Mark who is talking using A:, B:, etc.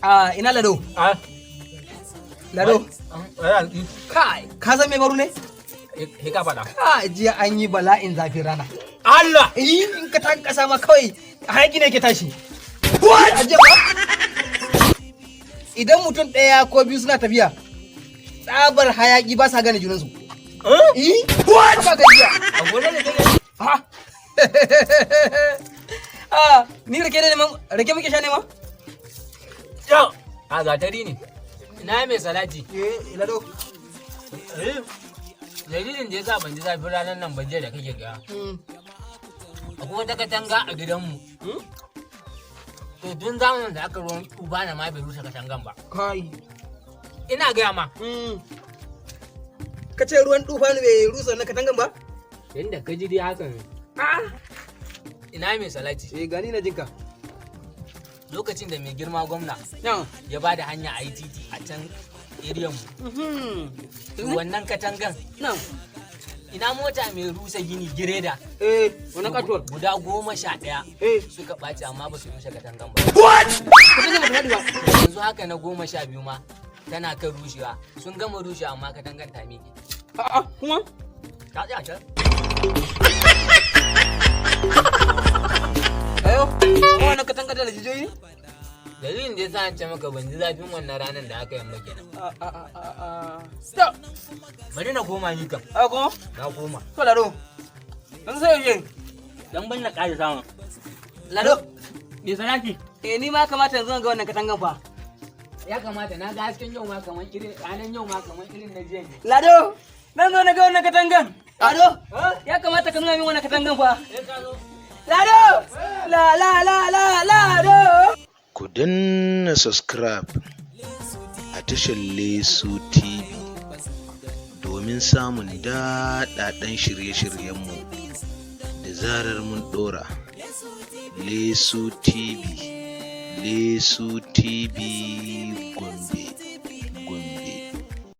A: A ina Lado? Lado. Kai, ka san me baro ne?
B: He ka faɗa.
A: Kai, jiya an yi bala'in zafin rana.
B: Allah!
A: Eh, in ka taka kasa ma kawai hayaki ne ke tashi. What? A jiya ba? Idan mutum ɗaya ko biyu suna tafiya, tsabar hayaki ba sa gane junansu. Eh? What? Ba gajiya.
B: A gona ne kake?
A: Ha? Ah, ni rake ne ma, rake muke sha ne ma?
B: Yau. A gatari ne. Ina mai salati.
A: Eh, Lado.
B: Eh. Dalilin da yasa ban ji zafin ranar nan ba jiya da kake gaya. Akwai wata katanga a gidanmu. To, tun zamanin da aka ruwan uba na ma bai rusa katangan ba.
A: Kai.
B: Ina gaya ma.
A: Ka ce ruwan tufanu bai rusa wannan katangan ba?
B: Yanda ka ji dai haka ne. Ina mai salati.
A: Eh, gani na jinka.
B: Lokacin da mai girma gwamna
A: Na'am.
B: ya ba da hanya a yi titi a can area mu. To, wannan katangan,
A: Na'am.
B: ina mota mai rusa gini, gireda.
A: Eh, wannan katuwar.
B: Guda 11 suka ɓaci amma ba su rushe katangan ba.
A: Katangan ba ta faɗi ba.
B: Yanzu haka na 12 ma tana kan rushewa. Sun gama rushewa amma katangan ta miƙe.
A: A'a, kuma?
B: Ta tsaya can.
A: Ayo, kuma wannan katanga da jijiyoyi ne?
B: Dalilin da yasa an ce maka ban ji zafin wannan ranar da aka yamma kenan.
A: A a a a a. Stop.
B: Bari na koma ni kam.
A: A kuma?
B: Na koma.
A: To, Lado. Yanzu sai yaushe?
B: Dan ban na ƙara samun.
A: Lado.
B: Me salati?
A: Eh, ni ma kamata yanzu ga wannan katangan fa.
B: Ya kamata na ga hasken yau ma kaman irin ranar yau ma kaman irin na jiya ne.
A: Lado, nan zo na ga wannan katangan. Lado, ya kamata ka nuna min wannan katangan fa. Lado! La la la la Lado!
C: Ku danna subscribe a tashar Lesu TV domin samun daɗaɗɗen shirye-shiryenmu da zarar mun ɗora. Lesu TV, Lesu TV Gombe.